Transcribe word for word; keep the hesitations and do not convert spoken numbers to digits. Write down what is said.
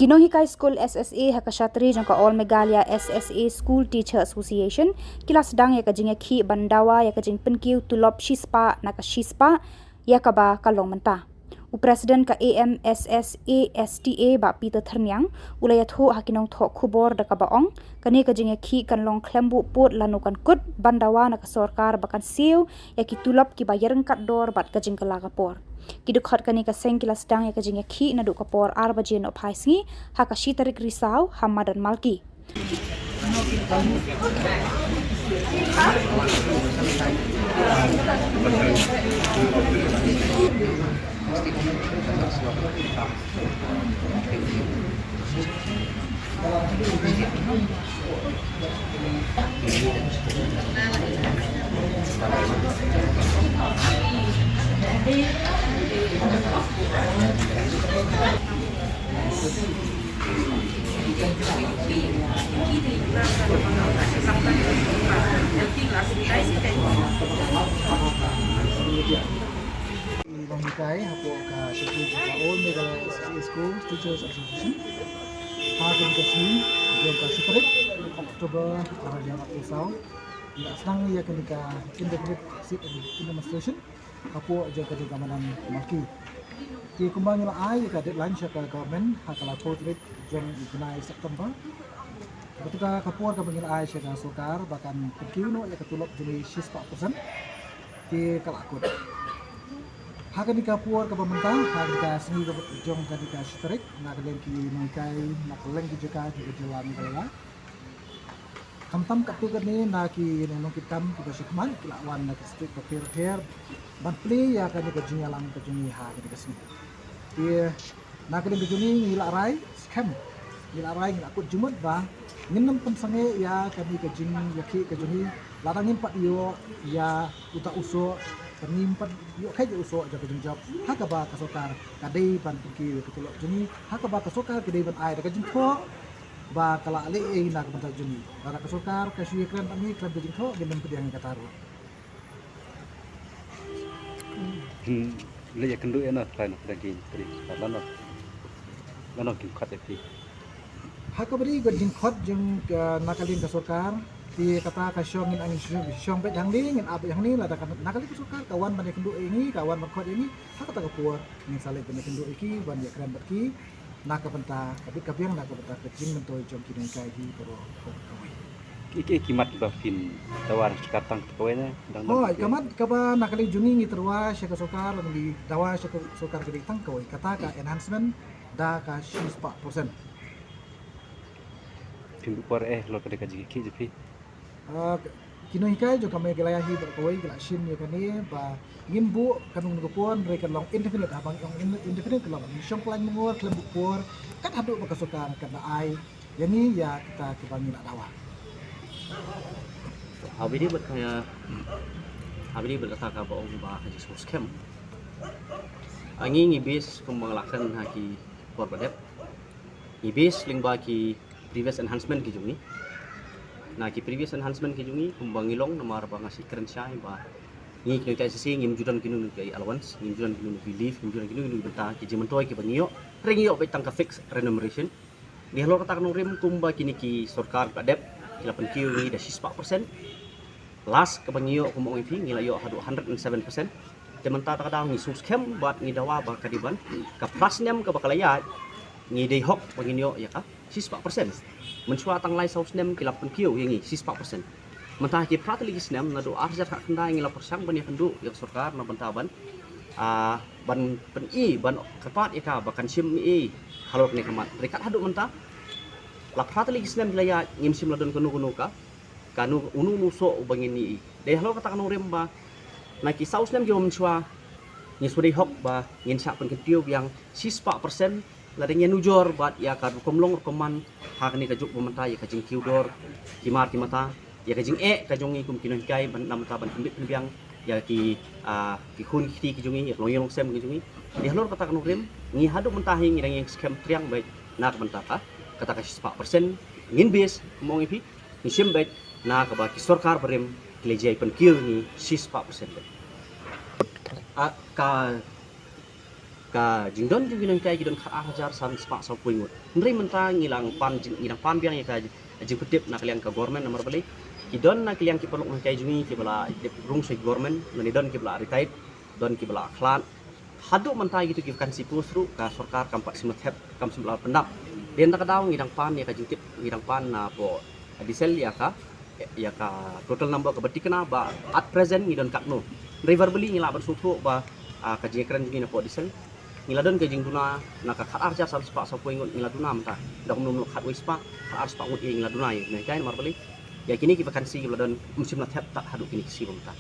Ki nonghikai skul S S A ha ka shatri jong ka All Meghalaya S S A School Teacher Association ki la sdang ïa ka jingïakhih ban dawa ïa ka jingpynkiew tulop shispah na ka shispah ïa kaba ka long mynta. U President ka A M S S A S T A Bah Peter Thyrniang u la ïathuh ha ki nongthoh khubor da kaba ong, kane ka jingïakhih kan long khlem buh pud lano kan kut ban dawa na ka sorkar ba kan siew ïa ki tulop kiba ïaryngkat dor bad ka jingkylla ka por. Ki dkhot kane ka seng ki la sdang ïa ka jingïakhih naduh ka por ar baje nohphai sngi ha ka shi tarik Risaw ha madan Malki. Nonghikai hapoh ka shatri jong ka All Meghalaya S S A School Teachers Association ha kane ka sngi jong ka shi tarik October ar hajar arphew saw, ngi la sdang ïa kane ka indefinite sit-in demonstration hapoh jong kane ka madan Malki. Te kumba ngi la ai ïa ka deadline sha ka government ha ka laiphew tarik jong u bnai September. Kata ka por kaba ngi la ai sha ka sorkar ba kan pynkiew noh ïa ka tulop jong ngi shispah percent. Te ka la kut. Ha kane ka por kaba mynta, ha kane ka sngi kaba jong kane ka shi tarik, na ka liang ki nonghikai, na ka liang ki jaka jong ka jylla Meghalaya. Khamtam katto katne na ki nongkitkam kiba sha khmat ki la wan na ki state bapher bapher ban plie ïa kane ka jingïalang ka jong ngi ha kane ka sngi. Te na ka liang ka jong ngi ngi la rai skhem, ngi la rai, ngi la kut jingmut ba ngin ym pynsangeh ïa kane ka jingïakhih ka jong ngi lada ngim pat ïoh ïa uta u soh, ba ngim pat ïoh kheit ïa u soh jong ka jingjop ha kaba ka sorkar ka dei ban pynkiew ïa ka tulop jong ngi, ha kaba ka sorkar ka dei ban ai da ka jingthoh ba ka la leh ei na ka bynta jong ngi. Lada ka sorkar ka shu ïakren bad ngi khlem ka jingthoh, ngin ym pdiang ïa kata ruh. Hmm, leh ïakynduh ïa na, trai na pdeng ki tri, lano, lano ki khot ïa phi. Ha kaba dei ka jingkhot jong ka, na ka liang ka sorkar, te kata ka shong ngin, ngin shong, shong beit hangne, ngin ap beit hangne, lada ka na ka liang ka sorkar ka wan ban ïakynduh ïa ngi, ka wan ban khot ïa ngi, ha kata ka por ngin sa leit ban ïakynduh ïa ki, ban ïakren bad ki na ka bynta ka bit ka biang, na ka bynta ka jingmyntoi jong ki nonghikai hi baroh kawei. Ki, ki, ki mat kiba phin dawa na ka sorkar tang kawei ne, dang, dang. Hooid, ki ka mat kaba na ka liang jong ngi ngi tyrwa sha ka sorkar, ngi dawa sha ka sorkar ka dei tang kawei, kata ka enhancement da ka shispah percent. Phin buh por eh halor ka dei ka jingïakhih jong phi. Ah, ki nonghikai jong ka Meghalaya hi baroh kawei ki la shim ïa kane ba ngim buh kano kano ka por, hynrei kan long indefinite, haba ngi ong in-, indefinite ka long ngi shong khlaiñ mangor khlem buh por, kat haduh ba ka sorkar kan da ai ïa ngi ïa kita kiba ngi la dawa. Haba ïadei bad ka, haba ïadei bad kata kaba ong ba ka jingsngewskhem, ngi ngi base kumba nga la kren ha ki por ba dep. Ngi base lyngba ki previous enhancement ki jong ngi. Na ki previous enhancement ki jong ngi, kumba ngi long, namar ba nga shu kren shai ba ngi ki nonghikai S S A ngim ju don kino kino ki allowance, ngim ju don kino kino ki leave, ngim ju don kino kino ki bynta ki jingmyntoi kiba ngi ïoh. Hynrei ngi ïoh beit tang ka fixed remuneration. Te halor kata ka nongrim, kumba kine ki sorkar ba dep ki la pynkiew ïa ngi da shispah percent. Last kaba ngi ïoh, kumba ong ïa phi, ngi la ïoh haduh hundred and seven percent. Te mynta kata ka daw ngi sngewskhem bad ngi dawa ba ka dei ban, ka phra snem kaba ka la ïaid, ngi dei hok ba ngin ïoh ïa ka shispah percent. Mynshuwa tang lai saw snem ki la pynkiew ïa ngi shispah percent. Mynta ki phra tylli ki snem, naduh ar hajar khatkhyndai ngi la pyrshang ban ïakynduh ïa ka sorkar na bynta ban, ah, ban pyni, ban kyrpad ïa ka ba kan shim ei ei halor kane ka mat. Hynrei kat haduh mynta, la phra tylli ki snem ki la ïaid, ngim shym la don kano kano ka, kano, uno uno u soh uba ngin ïohi. Te halor kata ka nongrim ba na ki saw snem kiba mynshuwa, ngi shu dei hok ba ngin shah pynkyntiew biang shispah percent, lada ngi ïanujor bad ïa ka rukom long rukom man ha kane ka juk ba mynta, ïa ka jingkiew dor ki mar ki mata, ïa ka jingeh ka jong ngi kum ki nonghikai ban, na bynta ban pynbit pynbiang ïa ki, ah, ki khun ki kti ki jong ngi, ïa ka longïing longsem ki jong ngi. Te halor kata ka nongrim, ngi haduh mynta hi ngi dang ïeng skhem triang beit na ka bynta ka, kata ka shispah percent, ngin base, kumba ong ïa phi, ngi shim beit na kaba ki sorkar barim ki la jia pynkiew ïa ngi shispah percent beit. Ah, ka Ka jingdon jong ki nonghikai ki don khat ar hajar san spah saw phew ngut. Hynrei mynta ngi la pan jing, ngi dang pan biang ïa ka jingpyntip na ka liang ka government namar balei ki don na ka liang ki paralok nonghikai jong ngi kiba la dep rung sha government, lane don kiba la retired, don kiba la khlad. Haduh mynta kito ki vacancy post ruh ka sorkar kam pat shym la thep, kam shym la pyndap. Dei na ka daw ngi dang pan ïa ka jingtip, ngi dang pan na poh diesel ïa ka, ïa ka total number kaba thikna ba at present ngi don katno. Hynrei verbally ngi lah ban sngewthuh ba, ah, ka jingkren jong ngi na poh diesel ngi la don ka jingduna na ka khat ar hajar san spah saw phew ngut ngi la duna mynta. Da kumno kumno khatwei spah, khat ar spah ngut ïa ngi la duna ïa ki nonghikai namar balei ïa kine ki vacancy kiba la don ym shym la thep tad haduh kine ki sngi ba mynta.